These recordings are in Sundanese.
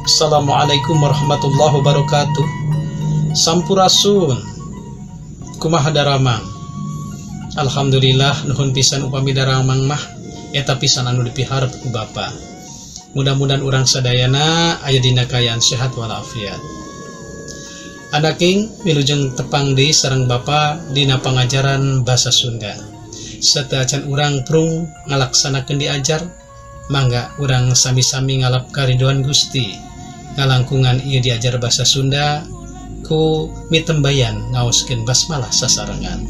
Assalamualaikum warahmatullahi wabarakatuh. Sampurasun. Kumaha daramang? Alhamdulillah, nuhun pisan upami daramang mah eta pisan anu dipiharep ku Bapa. Mudah-mudahan urang sadayana aya dina kaayaan sehat walafiat. Anaking, wilujeng tepang deui sareng Bapa dina pangajaran bahasa Sunda. Sateuacan urang prung ngalaksanakeun diajar, mangga urang sami-sami ngalap karidoan Gusti ngalangkungan ieu diajar bahasa Sunda ku mitembayan ngaoskeun basmalah sasarengan.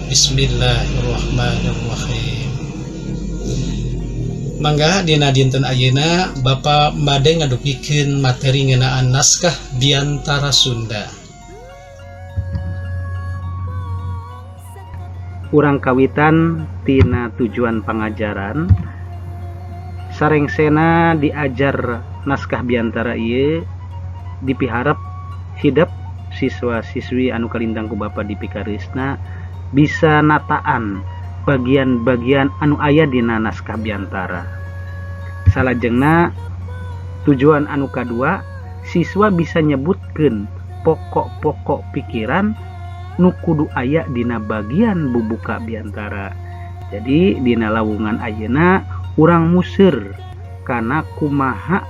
Bismillahirrahmanirrahim. Mangga, dina dinten ayeuna Bapak bade ngadugikeun materi ngeunaan naskah biantara Sunda. Urang kawitan tina tujuan pangajaran. Sarengsena diajar naskah biantara ieu dipiharap hidep siswa-siswi anu kalintang ku Bapa dipikaresna bisa nataan bagian-bagian anu aya dina naskah biantara. Salajengna, tujuan anu kadua, siswa bisa nyebutkeun pokok-pokok pikiran nu kudu aya dina bagian bubuka biantara. Jadi dina lawungan ayeuna urang museur kana kumaha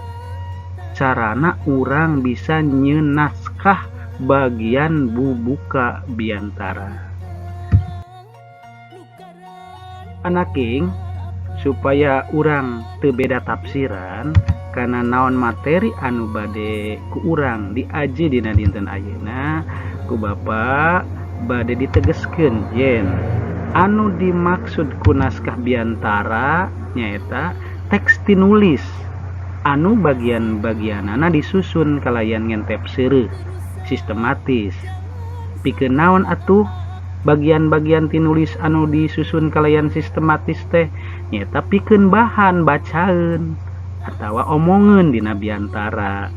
carana urang bisa nyieun naskah bagian bubuka biantara. Anaking, supaya urang teu beda tafsiran kana naon materi anu bade ku urang diaji dina dinten ayeuna, ku Bapa bade ditegeskeun yen anu dimaksud ku naskah biantara nyaeta teks tinulis anu bagian-bagianana disusun kalayan ngentep seureuh sistematis. Pikeun naon atuh bagian-bagian tinulis anu disusun kalayan sistematis teh? Nyaeta pikeun bahan bacaeun atawa omongeun dina biantara.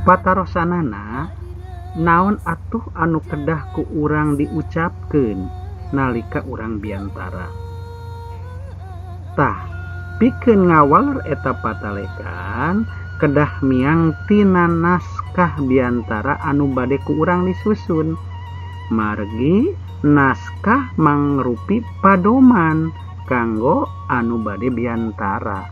Patarosanana, naon atuh anu kedah ku urang diucapkeun nalika urang biantara? Tah, pikeun ngawaler eta patalekan kedah miang tina naskah biantara anu bade ku urang disusun, margi naskah mangrupi padoman kanggo anu bade biantara.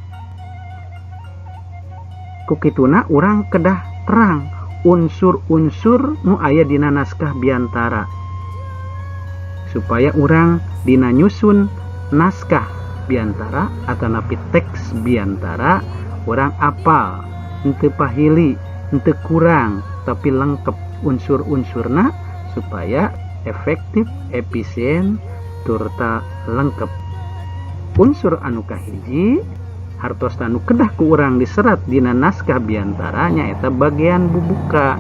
Ku kituna urang kedah terang unsur-unsur nu aya dina naskah biantara supaya urang dina nyusun naskah biantara atanapi teks biantara urang apal, henteu pahili, henteu kurang, tapi lengkap unsur-unsurna supaya efektif, efisien, turta lengkap. Unsur anu kahiji hartos anu kedah ku urang diserat dina naskah biantara nyaeta bagian bubuka.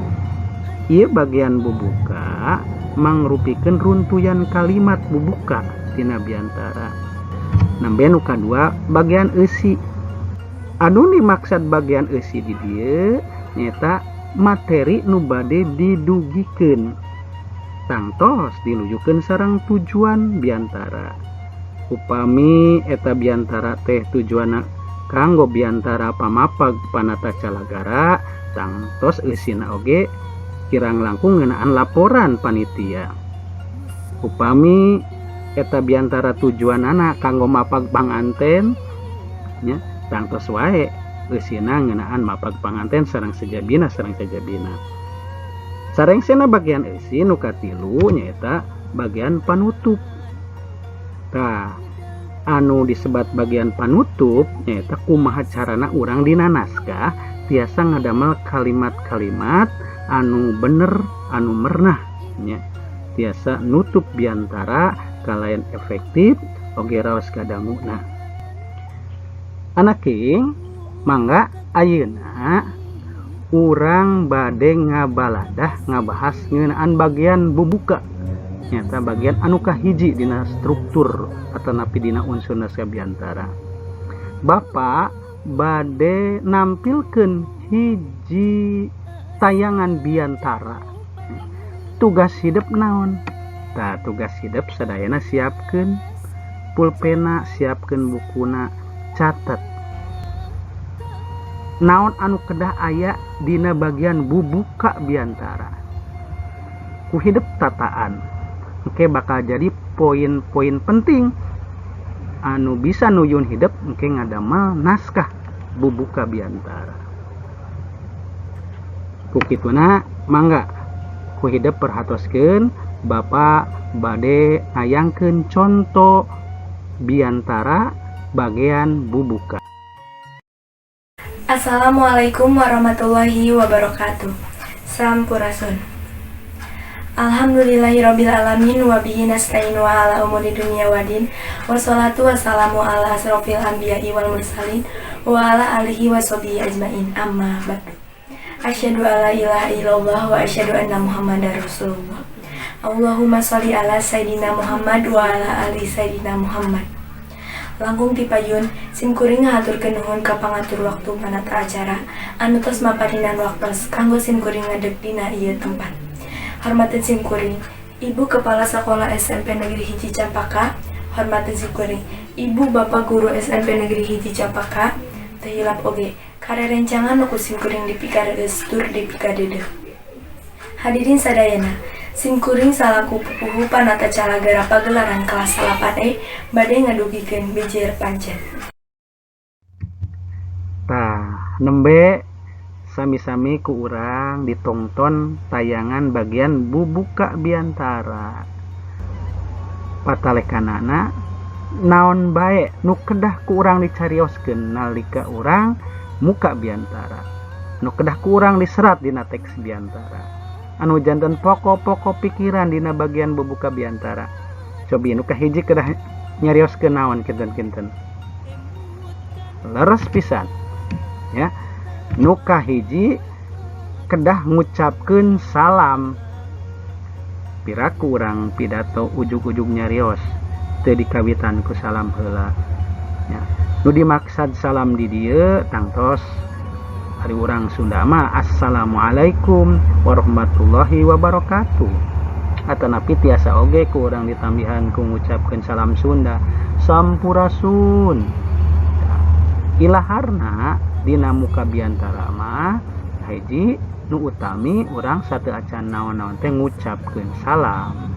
Ieu bagian bubuka mangrupikeun runtuyan kalimat bubuka dina biantara. Nembe nu kadua, bagian eusi. Anu dimaksud bagian eusi di dieu nyaeta materi nu bade didugikeun, tangtos dilujukeun sareng tujuan biantara. Upami eta biantara teh tujuanna kanggo biantara pamapag panata calagara, tangtos eusina oge kirang langkung ngeunaan laporan panitia. Upami eta biantara tujuanana kanggo mapag panganten nya, tangtos wae eusina ngeunaan mapag panganten sareng sejabina sareng sejabina. Sarengsena, bagian eusi nu katilu nyaeta bagian panutup. Tah, anu disebat bagian panutup nyaeta kumaha carana urang dina naskah tiasa ngadamel kalimat-kalimat anu bener, anu mernah nya, tiasa nutup biantara kalayan efektif oge raos kadanguna. Anaking, mangga ayeuna urang bade ngabaladah ngabahas ngeunaan bagian bubuka, nyaeta bagian anu kahiji dina struktur atanapi dina unsur naskah biantara. Bapak bade nampilkeun hiji tayangan biantara. Tugas hidep naon? Tah, tugas hidep sadayana siapkeun pulpena, siapkeun bukuna, catet. Naon anu kedah aya dina bagian bubuka biantara ku hidep tataan engke bakal jadi poin-poin penting anu bisa nuyun hidep engke ngadamel naskah bubuka biantara. Ku kituna mangga ku hidep perhatoskeun Bapak bade ngayangkeun conto biantara bagian bubuka. Assalamualaikum warahmatullahi wabarakatuh. Sampurasun. Alhamdulillahirabbil alamin wa bihi nasta'inu ala umuri dunya wadin. Wassalatu wassalamu ala asrofil anbiya'i wal mursalin wa ala alihi washabihi ajmain. Amma ba'du. Asyhadu alla ilaha illallah wa asyhadu anna Muhammadar Rasulullah. Allahumma sholli ala Sayyidina Muhammad wa ala ali Sayyidina Muhammad. Langkung tipayun, simkuring ngahaturkeun nuhun ka pangatur waktu panata acara anu tos maparinan waktos kanggo simkuring ngadeg dina ieu tempat. Hormateun simkuring, Ibu Kepala Sekolah SMP Negeri Hiji Campaka, hormateun simkuring, Ibu Bapak Guru SMP Negeri Hiji Campaka, teu hilap oge karerencangan nu ku simkuring dipikareus tur dipikadeudeuh. Hadirin sadayana, simkuring salaku pupuhu panata calagara pagelaran kelas 8E bade ngadugikeun bejer pancen. Tah, nembe sami-sami ku urang ditongton tayangan bagian bubuka biantara. Patalekanana naon bae nu kedah ku urang dicarioskeun nalika urang muka biantara. Nu kedah ku urang diserat dina teks biantara. Anu janten pokok-pokok pikiran dina bagian bubuka biantara. Cobi nu kahiji kedah nyarioskeun naon kinten-kinten. Leres pisan. Ya. Nu kahiji kedah ngucapkeun salam. Piraku urang pidato ujug-ujug nyarios teu dikawitan ku salam heula. Ya. Nu dimaksad salam di dieu tangtos ari urang Sunda mah assalamualaikum warahmatullahi wabarakatuh. Atanapi tiasa oge ku urang ditambihan ku ngucapkeun salam Sunda sampurasun. Ilaharna dina muka biantara mah hiji nu utami urang sateu acan naon-naon teh ngucapkeun salam.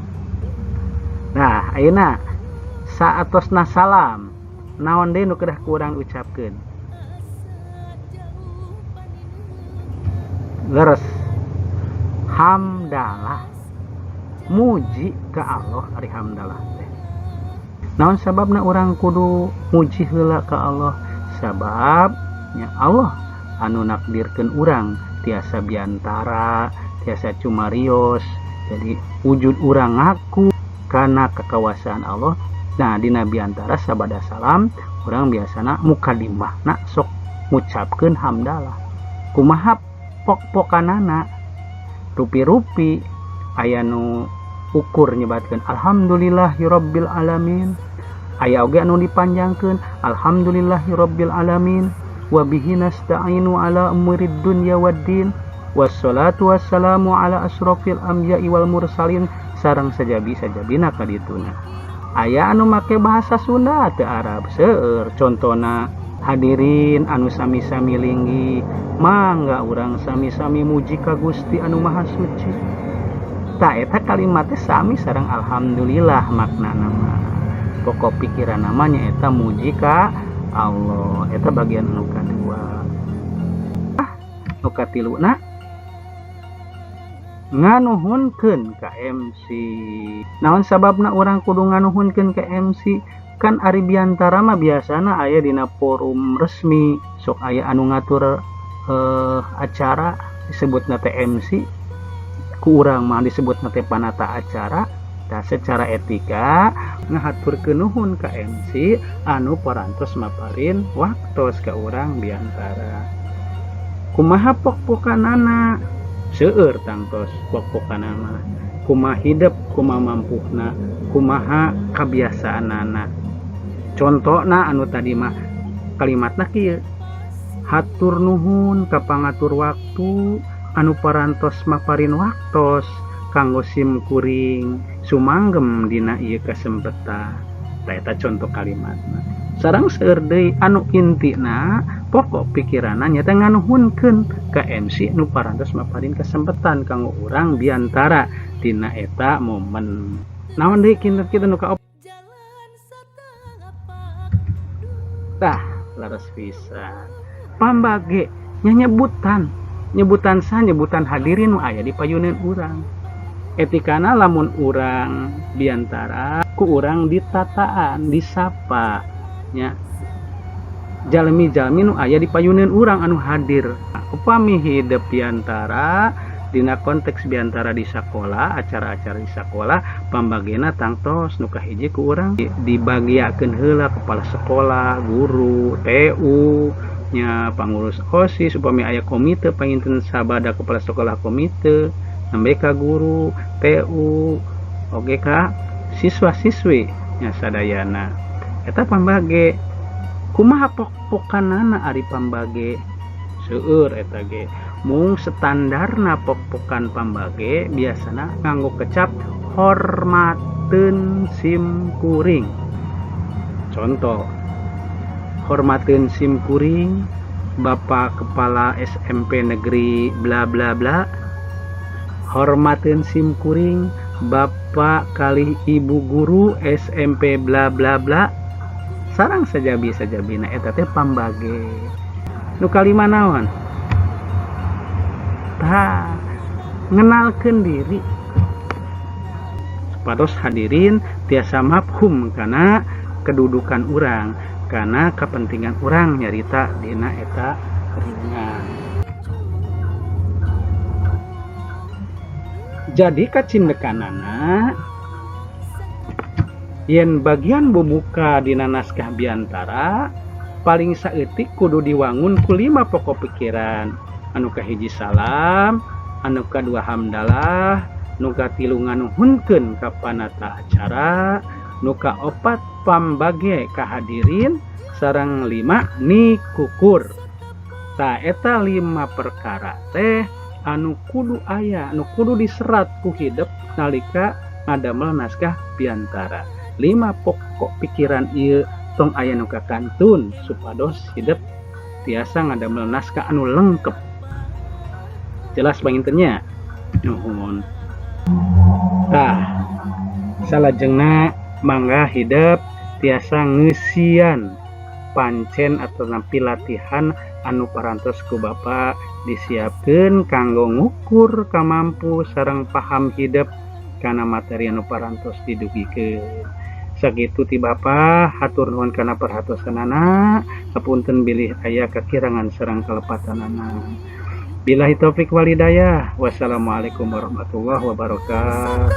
Nah, ayeuna saatosna salam naon deui nu kedah ku urang ucapkeun? Leres. Hamdalah. Muji ka Allah ari hamdalah teh. Naon sababna urang kudu muji heula ka Allah? Sabab nya Allah anu nakdirkeun urang tiasa biantara, tiasa cumarios. Jadi wujud urang ngaku kana kekawasaan Allah. Nah, dina biantara sabada salam urang biasana mukadimahna sok ngucapkeun hamdalah. Kumaha pok-pokanana? Rupi-rupi aya nu ukur nyebatkeun alhamdulillahirabbil alamin. Aya oge anu dipanjangkeun alhamdulillahirabbil alamin wa bihi nasta'inu ala umurid dunya waddin wassalatu wassalamu ala asrofil anbiya'i wal mursalin sareng sajabi-sajabina kadituna. Aya anu make bahasa Sunda teu Arab seueur contona hadirin anu sami-sami linggi mangga urang sami-sami muji ka Gusti anu Maha Suci. Tah eta kalimat teh sami sareng alhamdulillah maknana mah. Pokok pikiran namanya eta muji ka Allah. Eta bagian anu kadua. Ah, nu katiluna nganuhunkeun ka MC. Naon sababna urang kudu nganuhunkeun ka MC? Kan ari biantara mah biasana aya dina forum resmi, sok aya anu ngatur acara disebutna teh MC. Ku urang mah disebutna teh panata acara. Tah secara etika ngahaturkeun nuhun ka MC anu parantos maparin waktos ka urang biantara. Kumaha pok-pokanana? Seueur tangtos pok-pokanana mah. Kumaha hidep, kumaha mampuhna, kumaha kabiasaanana. Contona anu tadi mah kalimatna kieu. Hatur nuhun ka pangatur waktu anu parantos maparin waktos kanggo sim kuring sumanggem dina ieu kasempetan. Tah eta conto kalimatna. Sareng seueur deui anu intina Pokok pikiranna nyaeta nganuhunkeun ka MC nu parantos maparin kesempatan kanggo urang biantara dina eta momen. Naon deui kinten kitu nu kaopat? Tah, leres pisan. Pambage nya nyebutan, nyebutan saha? Nyebutan hadirin nu aya di payuneun urang. Etikana lamun urang biantara ku urang ditataan, disapa nya jalmi-jalmi nu aya di payuneun urang anu hadir. Upami hidep biantara dina konteks biantara di sakola, acara-acara di sakola, pambagena tangtos nu kahiji ku urang dibagiakeun heula kepala sekolah, guru, TU nya, pangurus OSIS, upami aya komite panginten sabada kepala sekolah, komite, nembe ka guru, TU, oge ka siswa-siswi nya sadayana. Eta pambage. Kumaha pok-pokanana ari pambage? Seueur eta ge, mung standarna pok-pokan pambage biasana nganggo kecap "Hormateun sim kuring". Contoh, "Hormateun sim kuring Bapak Kepala SMP Negeri bla bla bla, hormateun sim kuring Bapak kalih Ibu guru SMP bla bla bla," sareng sajabi sajabina. Eta teh pambage. Nu kalima naon? Tah, ngenalkeun diri supados hadirin tiasa mafhum kana kedudukan urang, kana kepentingan urang nyarita dina eta ringan. Jadi kacindekanana yen bagian bubuka dina naskah biantara paling saeutik kudu diwangun ku lima pokok pikiran: anu kahiji salam, anu kadua hamdalah, nu katilu nganuhunkeun ka panata acara, nu kaopat pambage ka hadirin, sareng lima nikukur. Tah, eta lima perkara teh anu kudu aya, anu kudu diserat ku hidep nalika ngadamel naskah biantara. Lima pokok pikiran ieu tong aya nu kakantun supados hidep tiasa ngadamel naskah anu lengkep. Jelas panginten nya? Nuhun. Tah, salajengna mangga hidep tiasa ngeusian pancen atau nampi latihan anu parantos ku Bapak disiapkeun kanggo ngukur kamampu sareng paham hidep kana materi anu parantos didugikeun. Sakitu ti Bapak, hatur nuhun kana perhatosanana, hapunten bilih aya kakirangan sareng kalepatanana. Billahi taufik walhidayah. Wassalamualaikum warahmatullahi wabarakatuh.